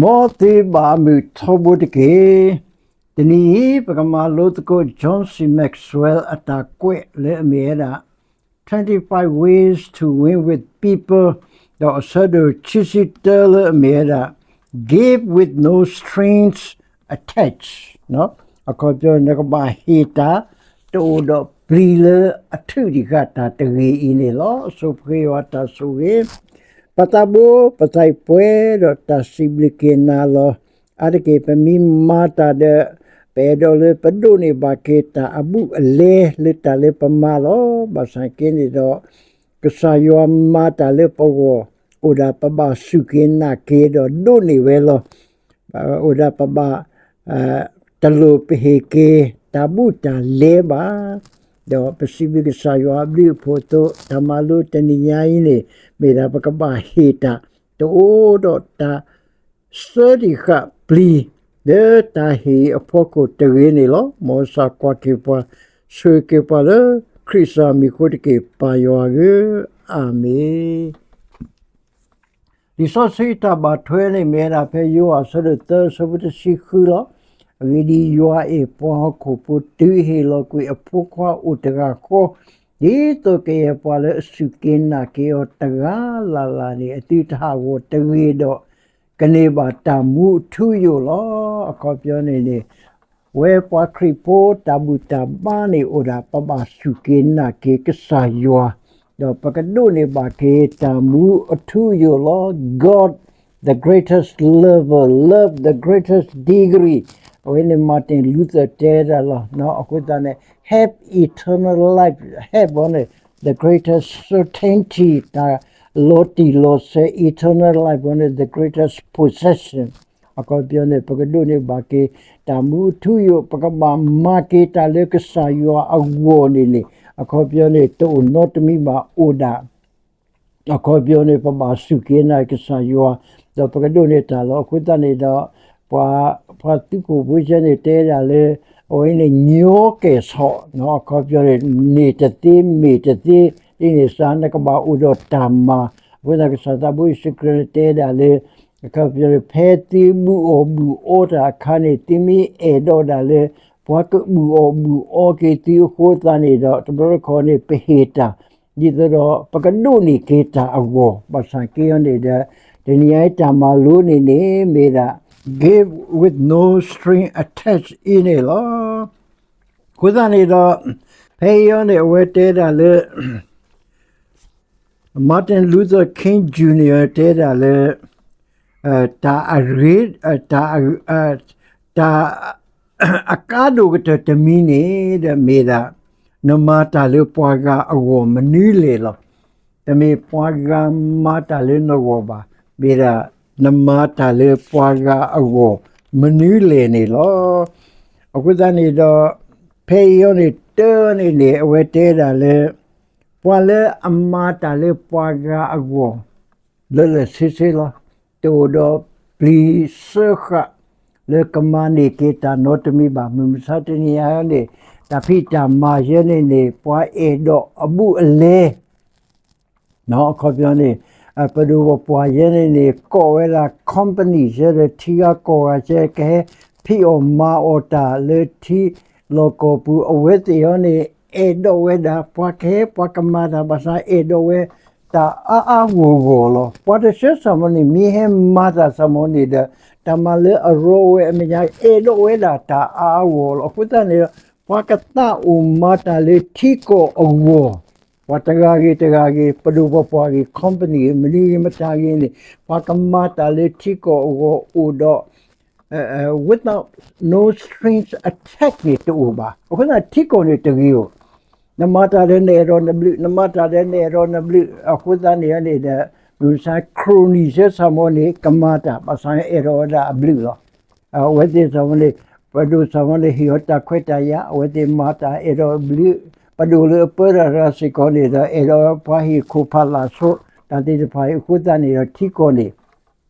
မ်သုဘၣ်မုာ်ထီဘိတက့ၢ်. တနံၤအံၤ ပကမၤလိသကိး John C Maxwell အတၢ်ကွဲးလၢအမ့ၢ်ဝဲဒၣ် twenty-five ways to win with people ဒီးအဆၢဒိၣ်ခံဆံတၢလၢအမ့ၢ်ဝဲဒၣ် Give with no strings attached အခီပညီ နကဘၣ်ဟ့ၣ်တၢ် တအိၣ်ဒီးပျံၤလၢအထုးတံၢ်ဃာ်တၢ်တဂ့ၤအံၤန့ၣ်လီၤ. အဆိပဃ့ယွၤတၢ်ဆိၣ်ဂ့ၤ ပၢ်သးဘိ ပသးအံၤပှဲၤဒီး တၢ်စံးဘျုးက့ၤနၤလီၤ. အါတက့ၢ် ပမ့ၢ်မၤတၢ်ဒီး ပအဲၣ်ဒိးလၢပဒိးန့ၢ်ဘၣ်က့ၤတၢ်အဘူးအလဲလၢတၢ်လၢပမၤလီၤ. ဘၣ်ဆၣ်က့န့ၣ်ဒီး ကစၢ်ယွၤမၤတၢ်လၢပဂီၢ် အိၣ်ဒၣ်ပဘၣ်စူၢ်က့ၤနာ်က့ၤဒီးဒိးန့ၢ်ဝဲလီၤ. အိၣ်ဒၣ်ပဘၣ် တလိၣ်ပဟ့ၣ်က့ၤ တၢ်ဘူးတၢ်လဲဘၣ်. ဒီးပစံးဘျုးကစၢ်ယွၤအဘျုးအဖှိၣ်အသိး တၢ်မၤလိတနံၤညါအံၤန့ၣ် မ့ၢ်ဒၣ်ပကဘၣ်ဟ့ၣ်တၢ် တအိၣ်ဒီးတၢ် စၢတံၢ်ဃာ်ပျံၤ လၢတၢ်ဟ့ၣ်အဖီခိၣ်တဂ့ၤန့ၣ်လီၤ. မ်ကစၢ်ကွၢ်က့ၤပှၤ ဆိၣ်ဂ့ၤက့ၤပှၤလၢ ခရံာ်စၢ်မံၤအဃိတက့ၢ် ပၢ်ယွၤဧၢ, အၤမ့ၣ်. လံာ်စီဆှံတၢ်ဘၣ်ထွဲန့ၣ်မ့ၢ်ဝဲဒၣ်ဖဲယိၤဟၣ်အဆၢဒိၣ်သၢအဆၢဖိတဆံဃုလီၤ. အဂ့ၢ်ဒ်အံၤ, ယွၤအဲၣ်ပှၤဟီၣ်ခိၣ်ဖိတုၤဟ့ၣ်လီၤကွံာ်အဖိခွါအိၣ်တဂၤဃီ, ဒ်သိးကယဲၢ်ပှၤလၢအစူၢ်က့ၤနာ်က့ၤအီၤတဂၤလၢ်လၢ်န့ၣ် အသုတဟးဂီၤတဂ့ၤဒီး ကန့ၢ်ဘၣ်တၢ်မူအထူအယိာ်လီၤ. အခီပညီန့ၣ်န့ၣ် ဝဲပှၤခရံာ်ဖိတၢ်ဘူၣ်တၢ်ဘါန့ၣ်အိၣ်ဒၣ် ပဘၣ်စူၢ်က့ၤနာ်က့ၤကစၢ်ယွၤ, ဒီးပကဒိးန့ၢ်ဘၣ်က့ၤတၢ်မူအထူအယိာ်လီၤ. God, the greatest lover, love the greatest degree. အဝဲန့ၣ် Martin Luther တဲဒၣ်လီၤ. အဃိသတးန့ၣ် have eternal life, have န့ၣ် the greatest certainty, တၢ်လီၤတံၢ်လီၤဆဲး eternal life န့ၣ် the greatest possession. အခီပညီန့ၣ် ပကဒိးန့ၢ်ဘၣ်က့ၤ တၢ်မူအထူအယိာ် ပကဘၣ်မၤက့ၤတၢ်လၢကစၢ်ယွၤအဂီၢ်န့ၣ်န့ၣ် အခီပညီန့ၣ် တအိၣ်နီတမံၤဘၣ်အိၣ်ဒၣ် အခီပညီန့ၣ် ပဘၣ်စူၢ်က့ၤနာ်က့ၤကစၢ်ယွၤ ဒီးပကဒိးန့ၢ်တၢ်လီၤ. အဃိသတးန့ၣ်ဒီး ပှၤ ပှၤသုးခိၣ်ဖိဆဲန့ၣ်တဲဒၣ်လၢ အဝဲန့ၣ် ညီကဲၣ်ဆိး အခီပညီန့ၣ် န့ၢ်တသ့မ့ၢ်တသ့ ဒ်န့ၣ်စ့ၢ် နကဘၣ်အိၣ်ဒီးတၢ်မၤ. အဃိသတး ကစၢ်သးဘိယ့ၣ်ၡူးခရံာ်န့ၣ်တဲဒၣ်လၢ အခီပညီန့ၣ် ဖဲသုဘူးအီၣ်ဘူးအီတၢ်အခါန့ၣ် သုမ့ၢ်အဲၣ်ဒိးဒၣ်လၢ ပှၤကဘူးအီၣ်ဘူးအီက့ၤသုအဃိသတးန့ၣ်ဒီး တဘျီတခီၣ်န့ၣ် ပဟ့ၣ်တၢ် ဒ်သိးဒီး ပကဒိးန့ၢ်က့ၤတၢ်အဂီၢ် ဘၣ်ဆၣ်က့အီၤန့ၣ်ဒီး တနံၤအံၤတၢ်မၤလိန့ၣ်န့ၣ် မ့ၢ်ဒၣ် give with no string attached အံၤန့ၣ်လီၤ. အဃိသတးန့ၣ်ဒီး ဖဲအံၤအီၤန့ၣ် အဝဲတဲဒၣ်လၢ Martin Luther King Junior တဲဒၣ်လၢ တၢ်အရ့ တၢ် တၢ်အကါဒိၣ်ကတၢၢ်တမံၤန့ၣ်ဒီးမ့ၢ်ဒၣ် နမၤတၢ်လၢပှၤဂၤအဂီၢ်မနုၤလဲၣ်လီၤ. တမ့ၢ်ပှၤဂၤမၤတၢ်လၢနဂီၢ်ဘၣ်, မ့ၢ်ဒၣ်နမၤတၢ်လၢပှၤဂၤအဂီၢ်မနုၤလဲၣ်န့ၣ်လီၤ. အဃိသတးန့ၣ်ဒီး ဖဲအံၤအီၤန့ၣ် တၢန့ၣ်န့ၣ် အဝဲတဲဒၣ်လၢ ပှၤလၢအမၤတၢ်လၢပှၤဂၤအဂီၢ် လၢာ်လၢာ်ဆ့ဆ့လီၤ. တအိၣ်ဒီးပျံၤစၢဃာ် လၢကမၤန့ၢ်က့ၤတၢ်နီတမံၤဘၣ်. မုၢ်မဆါတနံၤအံၤန့ၣ် တၢ်ဖံးတၢ်မၤယဲန့ၣ်န့ၣ် ပှၤအဲၣ်ဒိးအဘူးအလဲ အခီပညီန့ၣ် ပဒိၣ်ပပှၢ်ယဲန့ၣ်န့ၣ် ကိးဝဲဒၣ် company ယဲဒီး ထံဂၤကီၢ်ဂၤယဲ ကဟဲဖံးအီၣ်မၤအီၣ်တၢ်လၢထံလီၢ်ကီၢ်ပူၤ အဝဲသ့ၣ်အီၤန့ၣ် အဲၣ်ဒိးဝဲဒၣ် ပှၤကဟဲပှၤကမၤတၢ်ဘၣ်ဆၣ် အဲၣ်ဒိးဝဲတၢ်အါအါဂီၢ်ဂီၢ်လီၤ. ပှၤတဆၢဆၢမ့ၢ်န့ၣ် မ့ၢ်ဟဲမၤတၢ်ဆၢမ့ၢ်န့ၣ်ဒီး တၢ်မၤလၢအရီဝဲအမဲာ်ညါ အဲၣ်ဒိးဝဲဒၣ်တၢ်အါအါဂီၢ်ဂီၢ်လီၤ. အဃိသတးန့ၣ်ဒီး ပှၤကသးအိၣ်မၤတၢ်လၢထံကီၢ်အဂီၢ် ပှၤတဂၤဂ့ၤတဂၤဂ့ၤ ပဒိၣ်ပပှၢ်ဂ့ၤ company ဂ့ၤ မနုၤဂ့ၤမတၤဂ့ၤန့ၣ် ပှၤကမၤတၢ်လၢထံကီၢ်အဂီၢ်အိၣ်ဒီး without no strings attached န့ၣ်တအိၣ်ဘၣ်. အဃိသတးထံကီၢ်န့ၣ်တဂ့ၤဧိၤ နမၤတၢ်ဒီးနအဲၣ်ဒိးနဘျုး နမၤတၢ်ဒီးနအဲၣ်ဒိးနဘျုး အဃိသတးန့ၣ်န့ၣ်ဒီး မုၢ်မဆါ crony ဆၢဆၢမ့ၢ်န့ၣ် ကမၤတၢ် ဘၣ်ဆၣ်အဲၣ်ဒိးဝဲဒၣ်အဘျုးလီၤ. အဝဲသ့ၣ်ဆၢမ့ၢ်န့ၣ် ပဒိၣ်ဆၢမ့ၢ်န့ၣ် ဟ့ၣ်အီၤတၢ်ခွဲးတၢ်ယာ် အဝဲသ့ၣ်မၤတၢ်အဲၣ်ဒိးအဘျုး ပဒိၣ်လၢအပၢတၢ်တဂၤစ့ၢ်ကီးန့ၣ်ဒီး အဲၣ်ဒိးပှၤဟ့ၣ်ခိၣ်ဖးလၢ်ဆိ တၢ်သ့ၣ်တဖၣ်အံၤ အဃိသတးန့ၣ်ဒီးထံကီၢ်န့ၣ်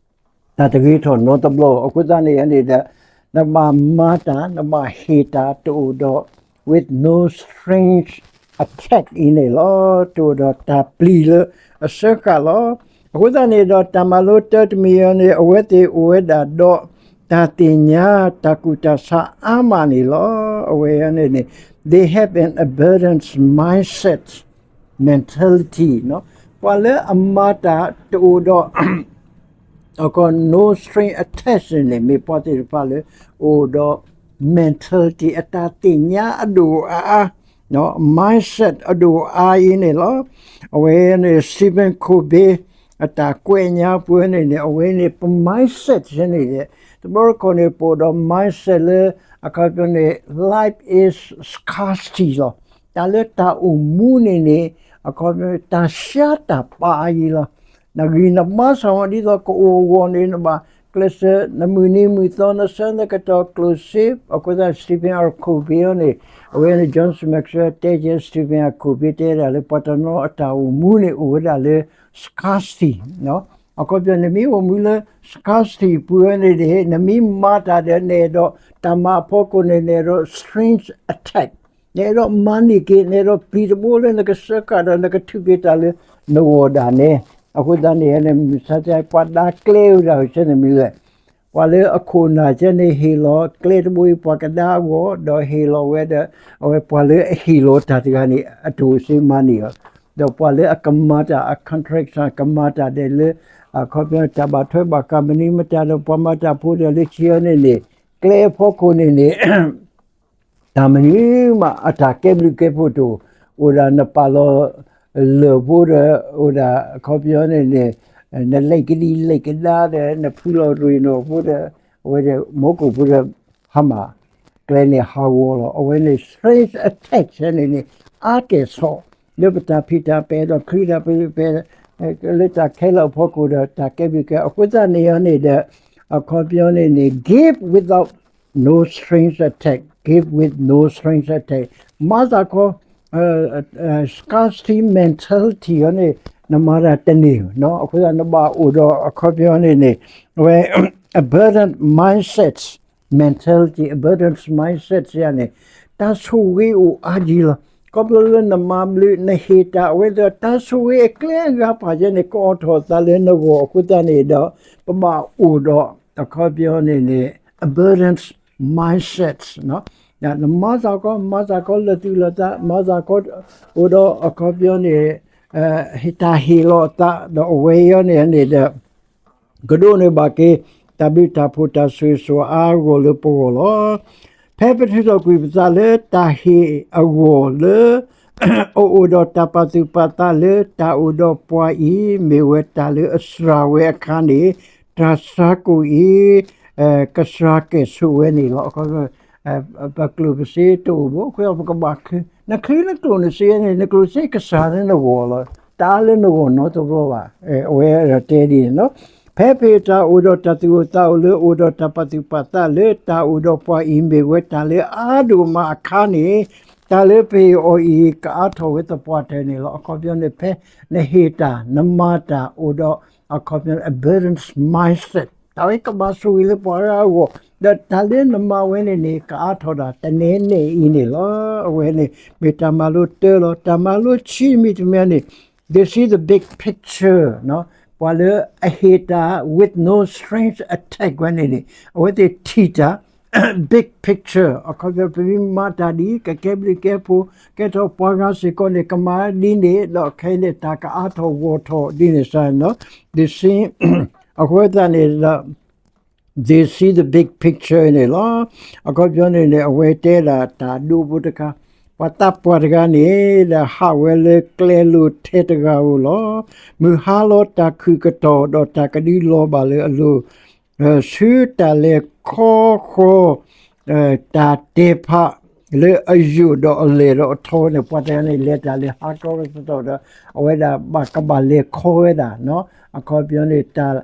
တၢ်တဂ့ၤထီၣ်နီတဘျီ အဃိသတးန့ၣ်န့ၣ်ဒီး နဘၣ်မၤတၢ် နဘၣ်ဟ့ၣ်တၢ်တအိၣ်ဒီး with no strings attached အံၤန့ၣ်လီၤ. တအိၣ်ဒီးတၢ်ပျံၤလၢအစၢဃာ်လီၤ. အဃိသတးန့ၣ်ဒီး တၢ်မၤလိတၢ်တမံၤအံၤန့ၣ် အဝဲသ့ၣ်အိၣ်ဝဲဒၣ်ဒီး တၢ်သ့ၣ်ညါတၢ်ကူၣ်တၢ်ဆးအါမးန့ၣ်လီၤ. အဝဲန့ၣ်န့ၣ် they have an abundance mindset mentality ပှၤလၢအမၤတၢ်တအိၣ်ဒီး အခီ no string attached န့ၣ်န့ၣ် မ့ၢ်ပှၤသ့ၣ်တဖၣ်လၢ အိၣ်ဒီး mentality အတၢ်သ့ၣ်ညါအဒိၣ်အါအါ mindset အဒိၣ်အါအံၤန့ၣ်လီၤ. အဝဲန့ၣ် Stephen Covey အတၢ်ကွဲးညါပှဲၤန့ၣ်န့ၣ် အဝဲန့ၣ် ပ mindset န့ၣ် တဘျီတခီၣ်န့ၣ် ပအိၣ်ဒီး mindset လၢ အခီပညီန့ၣ် life is scarcity လီၤ. တၢ်လၢတၢ်အိၣ်မူန့ၣ်န့ၣ် အခီပညီ တၢ်ဆါတၢ်ပာ်အံၤလီၤ. နဂံၢ်နဘါစ့ၢ်ကီး ဒ်သိးကအိၣ်အဂီၢ်န့ၣ် နဘၣ်ကျဲးစၢး နမုၢ်နံၤမုၢ်သီ နဆၢနကတီၢ်ကျိၣ်စ့ အဃိသတး Stephen R Covey န့ၣ် အဝဲန့ၣ် John C Maxwell တဲက့ၤ Stephen R Covey တဲဒၣ်လၢ ပှၤတနီၤအတၢ်အိၣ်မူန့ၣ် အိၣ်ဝဲဒၣ်လၢ scarcity အခီပညီ နမ့ၢ်အိၣ်မူလၢ scarcity ပူၤဝဲန့ၣ်န့ၣ် နမ့ၢ်မၤတၢ်ဒီး နအဲၣ်ဒိး တၢ်မၤအဖီခိၣ်န့ၣ် နအဲၣ်ဒိး strings attached နအဲၣ်ဒိးမၤန့ၢ်က့ၤ နအဲၣ်ဒိးပျံၤတဘိလၢနကစၢဃာ်ဒီး နကထုးက့ၤတၢ်လၢနဂီၢ်ဒၣ်နဲ. အဃိသတးန့ၣ် မုၢ်ဆါတနံၤ ပှၤဒၣ်ကျဲဝဲဒၣ်ဆဲန့ၣ်မနုၤလဲၣ်. ပှၤလၢအခိၣ်နၢ်ဆဲန့ၣ် ဟ့ၣ်လီၤကျဲတဘိအံၤ ပှၤကဒါအဂီၢ် ဒီးဟ့ၣ်လီၤဝဲဒီး အဝဲပှၤလၢအဟ့ၣ်လီၤတၢ်တဂၤန့ၣ် အတအိၣ်စ့မၤန့ၢ်အီၤ, ဒီးပှၤလၢအကမၤတၢ် အ contract ကမၤတၢ်ဒဲးလၢ အခီပညီ တၢ်ဘၣ်ထွဲဘၣ်ဃးမနုၤမတၤဒီး ပှၤမၤတၢ်ဖိဒီးလၢခံန့ၣ်န့ၣ် ကျဲအဖီခိၣ်န့ၣ်န့ၣ် တၢ်မနုၤမး အတၢ်ကဲဘျုးကဲဖှိၣ်တအိၣ်, အိၣ်ဒၣ်နပာ်လီၤလၢၢ်ဖိဒီး အိၣ်ဒၣ်အခီပညီန့ၣ်န့ၣ် နလဲၤကဒံလဲၤကဒါဒီး နဖုလီၤရ့ၣ်နီၣ်ဖိဒီး အဝဲဒီးမီကိၣ်ဖိဒီး ဟါမၢ် ကျဲန့ၣ်ဟးဂီၤလီၤ. အဝဲန့ၣ် strings attached န့ၣ်န့ၣ် အါကဲၣ်ဆိး လၢပတၢ်ဖံးတၢ်ပဲာ်ဒီး ချုးတၢ်ဖံးတၢ်ပဲာ် လၢတၢ်ခဲလၢာ်အဖီခိၣ်ဒီး တၢ်ကဲဘျုးကဲ အဃိသတးန့ၣ်အီၤန့ၣ်ဒီး အခီပညီန့ၣ်န့ၣ် give without no strings attached, give with no strings attached မၤသးခီ scarcity mentality အီၤန့ၣ် နမၤတၢ်တန့ၢ်, အဃိသတးနဘၣ်အိၣ်ဒီးအခီပညီန့ၣ်န့ၣ် အဝဲ abundant mindset, mentality, abundance mindset ယန့ၣ် တၢ်ဆိၣ်ဂ့ၤအိၣ်အါကံလီၤ. ခီဖျိလၢနမၤဘျုး နဟ့ၣ်တၢ် အဝဲသ့ၣ်တၢ်ဆိၣ်ဂ့ၤအကျဲအဂၤပာ်ယဲန့ၣ် ကအီၣ်ထီၣ်အသးလၢနဂီၢ် အဃိသတးန့ၣ်ဒီး ပဘၣ်အိၣ်ဒီး အခီပညီန့ၣ်န့ၣ် abundance mindset နမၤသးခီ မၤသးခီလၢာ်သူၣ်လၢာ်သး မၤသးခီ အိၣ်ဒီးအခီပညီန့ၣ် တၢ်ဟ့ၣ်လီၤအသး ဒီးအဝဲအံၤန့ၣ်န့ၣ်ဒီး ကဒိးန့ၢ်ဘၣ်က့ၤ တၢ်ဘျုးတၢ်ဖှိၣ်တၢ်ဆိၣ်ဂ့ၤဆိၣ်အါအဂီၢ်လၢပဂီၢ်လီၤ. ဖဲပထုးထီၣ်ကွံာ်ပသးလၢတၢ်ဟ့ၣ်အဂီၢ်လၢ အအိၣ်ဒီးတၢ်ပာ်သူၣ်ပာ်သးလၢတၢ်အိၣ်ဒီးပှၤအံၤ မ့ၢ်ဝဲတၢ်လၢအစှၤဝဲအခါန့ၣ် တၢ်ဆါကိၣ်အံၤ ကစှၤကဲၣ်ဆိးဝဲန့ၣ်လီၤ. ပကျိၣ်ပစ့တအိၣ်ဘၣ် အဃိပကဘၣ်ချုး နချုးနကျိၣ်နစ့န့ၣ် နကျိၣ်စ့ကစှၤလၢနဂီၢ်လီၤ. တအါလၢနဂီၢ်နီတဘျီဘၣ်. အဝဲတဲဒ်န့ၣ်လီၤ. ဖဲပတၢ်အိၣ်ဒီးတၢ်သူၣ်အိၣ်သးအိၣ်လၢ အိၣ်ဒီးတၢ်ပာ်သူၣ်ပာ်သးလၢ တၢ်အိၣ်ဒီးပှၤအံၤ မ့ၢ်ဝဲတၢ်လၢအါဒိၣ်မးအခါန့ၣ် တၢ်လၢပဟ့ၣ်အီၤအံၤ ကအါထီၣ်ဝဲသပှၢ်တၢၢ်န့ၣ်လီၤ. အခီပညီန့ၣ် ဖဲနဟ့ၣ်တၢ် နမၤတၢ် အိၣ်ဒီး အခီပညီ abundance mindset တၢ်ဝဲကဘၣ်ဆိၣ်ဂ့ၤလၢပှၤဂၤအဂီၢ် ဒီးတၢ်လၢနမၤဝဲန့ၣ်န့ၣ် ကအါထီၣ်ဒၣ်တနဲနဲအံၤန့ၣ်လီၤ. အဝဲန့ၣ် မ့ၢ်တၢ်မၤလိတၢလီၤ. တၢ်မၤလိဆံးမံၤတမံၤန့ၣ် they see the big picture ပှၤလၢအဟ့ၣ်တၢ် with no strings attached ဝဲန့ၣ်န့ၣ် အဝဲသ့ၣ်ထံၣ်တၢ် big picture အခီပညီ ပမ့ၢ်မၤတၢ်ဒ်အံၤ ကကဲဘျုးကဲဖှိၣ် ကဲထီၣ်ပှၤဂၤစ့ၢ်ကီးန့ၣ် ကမၤဒ်န့ၣ် ဒီးခဲအံၤန့ၣ် တၢ်ကအါထီၣ်ဂီၢ်ထီၣ်ဒ်န့ၣ်စ့ၢ်ကီး they see အဃိသတးန့ၣ်ဒီး they see the big picture န့ၣ်လီၤ. အခီပညီန့ၣ်န့ၣ် အဝဲတဲဒၣ်တၢ်ဒိဖိတခါ ပှၤသးပှၢ်တဂၤန့ၣ် ဒီးဟးဝဲလၢကျဲလိၤထဲတဂၤဧိၤလီၤ. မုၢ်ဟါလီၤတၢ်ခုၣ်ကတီၢ် ဒီးတၢ်ကဒုလီၤဘၣ်လၢအလိၤ ဆူတၢ်လဲၤခီဃီ တၢ်တဲာ်ဖးလၢအယိာ်ဒီးအလဲၢ်ဒီးအထီန့ၣ် ပှၤတဂၤန့ၣ် လဲၤတၢ်လၢဟါကီကတီၢ်ဒီး အဝဲဒၣ်ဘၣ်ကဘၣ်လဲၤခီဝဲဒၣ် အခီပညီန့ၣ် တၢ်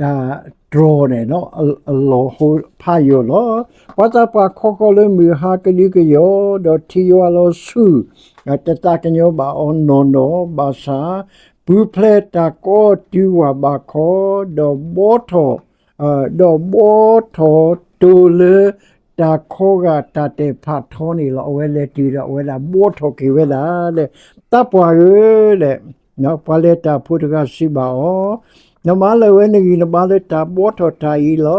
တၢ်တြီၤန့ၣ် အလီၢ်ဟိဖးယိာ်လီၤ. ပှၤသးပှၢ်ခီဃီလၢမုၢ်ဟါကဒုကယီၤ ဒီးထံယွၤလီၤဆူၣ် တသးကညီၤဘၣ်အီၤနီၢ်နီၢ် ဘၣ်ဆၣ် ပူၤဖျဲးတၢ်ကီတုၤဝၢ်ဘးခီ ဒီးဘီထီၣ် ဒီးဘီထီၣ်တိၤလၢတၢ်ခီဂာ်တၢ်တဲာ်ဖးထီန့ၣ်လီၤ. အဝဲလဲၤတုၤဒီး အဝဲဒၣ်ဘီထီၣ်က့ၤဝဲဒၣ် သးပှၢ်ဧၢ ဒီး ပှၤလဲၤတၢ်ဖိတဂၤစံးဘၣ်အီၤ, နမၤလၢာ်ဝဲနဂံၢ်နဘါလၢတၢ်ဘှီထီၣ်တၢ်အံၤလီၤ.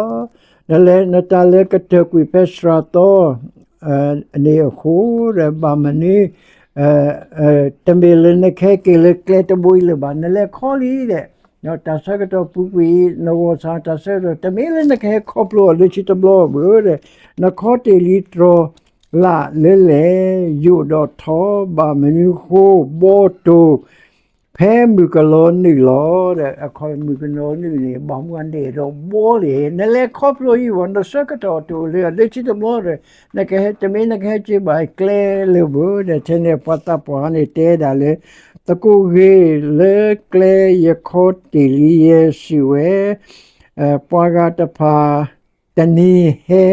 နလဲၤ နတၢ်လဲၤကတၢၢ်ကွံာ်ဖဲစှၤသီ န့ၣ်အဃိဒီး ဘၣ်မနုၤ တမ့ၢ်လၢနကဟဲက့ၤလၢကျဲတဘိအံၤလၢၤဘၣ်, နလဲၤခီလံဒီး တၢ်ဆၢကတီၢ်ပူၤကွံာ် နဂီၢ်စ့ၢ် တၢ်ဆၢကတီၢ် တမ့ၢ်လၢနကဟဲခီဖျိအီၤလၢခံတဘျီဘၣ်ဒီး နခီတ့ၢ်လံတြီၤလၢ်လၢလဲၣ်, ယိာ်ဒီးထီ ဘၣ်မနုၤဃိ ဘီတိၢ် ဖဲမုၢ်ကလီၤနုာ်လီၤဒီး အခီမုၢ်ကလီၤနုာ်န့ၣ် ဘၣ်မနုၤဒဲးဒီးဘီလဲၣ်, နလဲၤခီဖျိအံၤဘၣ် နဆၢကတီၢ်တအိၣ်လၢအလၢခံတဘျီဒီး နကဟဲ တမ့ၢ်နကဟဲက့ၤဘၣ်ကျဲလၢၤဘၣ်ဒီး ထဲန့ၣ်ပှၤသးပှၢ်န့ၣ်တဲဒၣ်လၢ သကိးဂ့ၤလၢကျဲယခီတ့ၢ်လံယဲစံးဝဲ ပှၤဂၤတဖၣ် တနံၤဟဲ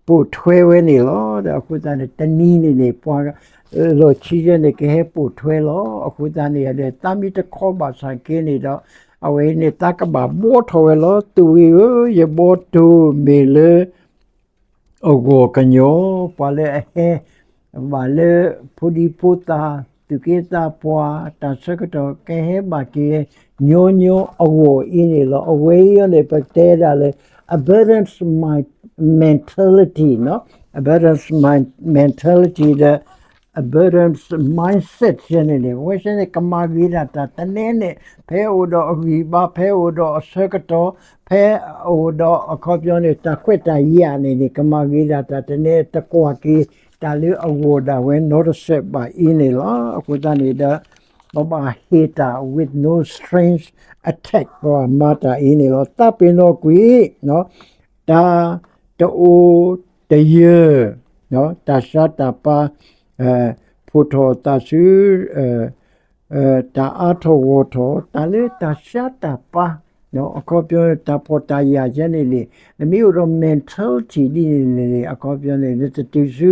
ပိာ်ထွဲဝဲန့ၣ်လီၤ. ဒီးအဃိသတးန့ၣ် တနံၤန့ၣ်န့ၣ် ပှၤလီၢ်ခံယဲန့ၣ် ကဟဲပိာ်ထွဲလီၤ. အဃိသတးန့ၣ်ဒီး သးမ့ၢ်တခီဘၣ်ဆၣ်က့န့ၣ်ဒီး အဝဲန့ၣ်သးကဘၣ်ဘှီထီၣ်ဝဲလီၤ. သူၣ်ဂ့ၤဧၢ, ယဘီတိၢ်မ့ၢ်လၢ အဂီၢ်ကညီ, ပှၤလၢအဟဲ ဘၣ်လၢဖိဒံဖိသၣ် သူၣ်က့သးပှၢ် တၢ်ဆၢကတီၢ်ကဟဲဘၣ်က့ၤ ညီညီအဂီၢ်အံၤန့ၣ်လီၤ. အဝဲအံၤန့ၣ် ပတဲဒၣ်လၢ abundance mind- mentality နီၤ, abundance mind- mentality ဒီး abundance mindset ယဲန့ၣ်န့ၣ် အဝဲသ့ၣ်န့ၣ် ကမၤဂ့ၤဒၣ်တၢ်တနဲန့ၣ် ဖဲအိၣ်ဒီးအဂံၢ်ဘါ ဖဲအိၣ်ဒီးအဆၢကတီၢ် ဖဲအိၣ်ဒီးအခီပညီန့ၣ် တၢ်ခွဲးတၢ်ယာ်န့ၣ်န့ၣ် ကမၤဂ့ၤဒၣ်တၢ်တနဲ တကွၢ်က့ၤတၢ်လၢအဂီၢ်ဒၣ်ဝဲနီတစဲးဘၣ်အံၤန့ၣ်လီၤ. အဃိသတးန့ၣ်ဒီး ပဘၣ်ဟ့ၣ်တၢ် with no strings attached ပဘၣ်မၤတၢ်အံၤန့ၣ်လီၤ. သးပ့ၤနီၣ်ကွံာ် တၢ်တအိၣ်တယၢၤ တၢ်ဆါတၢ်ပၤ ဖိးထီၣ်သးဆူ တၢ်အါထီၣ်ဂီၢ်ထီၣ် တၢ်လၢတၢ်ဆါတၢ်ပၤ အခီပညီ တၢ်ဖှီၣ်တၢ်ယာ်ယဲန့ၣ်န့ၣ် နမ့ၢ်အိၣ်ဒီး mentality ဒ်န့ၣ်န့ၣ် အခီပညီန့ၣ် နတတုၤဆူ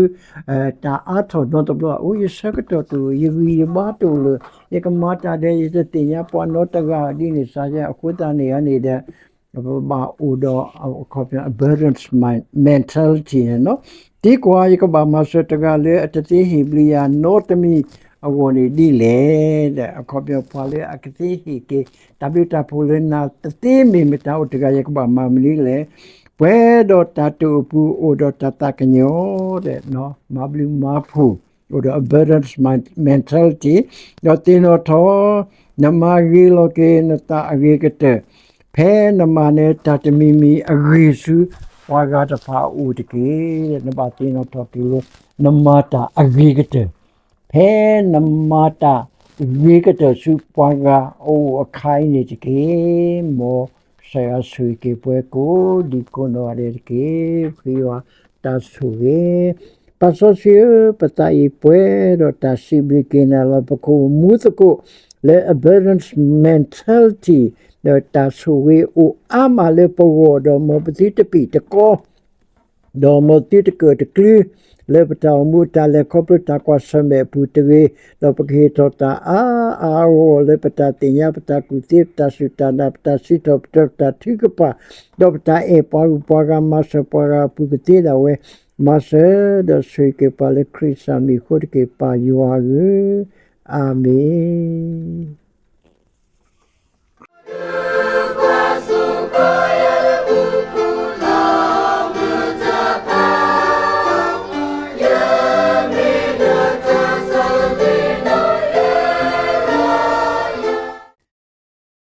တၢ်အါထီၣ်နီတဘျီ အိၣ် ယဆၢကတီၢ်တအိၣ် ယဂံၢ်ယဘါတအိၣ်လၢၤ ယကမၤတၢ်ဒီး ယတသ့ၣ်ညါပှၤနီတဂၤဒ်န့ၣ် စ့ၢ်ကီး အဃိသတးန့ၣ်န့ၣ်ဒီး ပဘၣ်အိၣ်ဒီး အခီပညီ abundance mind- mentality န့ၣ်လီၤ. သံကွၢ် ယကဘၣ်မၤစၢၤတဂၤလၢအတသ့ဟ့ၣ်ဘျုးယၤနီတမံၤအဂီၢ်န့ၣ်ဒ်လဲၣ်. ဒီးအခီပညီ ပှၤလၢအကသ့ဟ့ၣ်က့ၤ တၢ်ဘျုးတၢ်ဖှိၣ်လၢနၤ တသ့မ့ၢ်မတၤအိၣ်တဂၤ ယကဘၣ်မၤမနုၤလဲၣ်. ပှဲၤဒီးတၢ်တအိၣ်ပူၤ အိၣ်ဒီးတၢ်သးကညီၤဒီး မၤဘျုးမၤဖှိၣ် အိၣ်ဒီး abundance mind- mentality ဒီးသ့ၣ်နီၣ်ထီၣ် နမၤဂ့ၤလီၤက့ၤနသးအဂ့ၤကတၢၢ် ဖဲနမၤနၢၤတၢ်တမံၤမံၤအဂ့ၢ်ဆူ ပှၤဂၤတဖၣ်အအိၣ်တက့ၢ်. နဘၣ်သ့ၣ်နီၣ်ထီၣ်က့ၤလၢ နမၤတၢ်အဂ့ၤကတၢၢ် ဖဲနမၤတၢ်ဂ့ၤကတၢၢ်ဆူပှၤဂၤအအိၣ်အခါအံၤန့ၣ်တက့ၢ်. မ်ကစၢ်ယွၤဆိၣ်ဂ့ၤက့ၤပှၤကိးဒံကိးနီၢ်ဂၤဒဲးတက့ၢ်. ခရံာ်ယွၤတၢ်ဆိၣ်ဂ့ၤ ပၢ်စီဆှံဧၢ, ပသးအံၤပှဲၤဒီးတၢ်စံးဘျုးက့ၤနၤလီၤ. ပကအိၣ်မူသကိးလၢ abundance mentality ဒီးတၢ်ဆိၣ်ဂ့ၤအိၣ်အါမးလၢပဂီၢ် ဒီးမ်ပသုတပံၢ်တကီ ဒီးမ်သုတကၢၣ်တကျူ လၢပတၢ်အိၣ်မူတၢ်လဲၤခီဖျိတၢ်ကွၢ်ဆၢၣ်မဲာ်အပူၤတဂ့ၤ, ဒီးပကဟ့ၣ်ထီၣ်တၢ်အါအါအါအါအါဂီၢ်ဂီၢ်လၢပတၢ်သ့ၣ်ညါ ပတၢ်ကူၣ်သ့ ပတၢ်စူၢ်တၢ်နာ် ပတၢ်စံးထီၣ်ပတြၢၤ ပတၢ်ထုကဖၣ်, ဒီးပတၢ်အဲၣ်ပှၤဂုၤပှၤဂၤ မၤစၢၤပှၤဂၤအပူၤကသ့ဒၣ်ဝဲ, မၤစၢၤဒီးဆိၣ်ဂ့ၤက့ၤပှၤလၢခရံာ်စၢ်မံၤအဃိတက့ၢ် ပၢ်ယွၤဧၢ, အၤမ့ၣ်.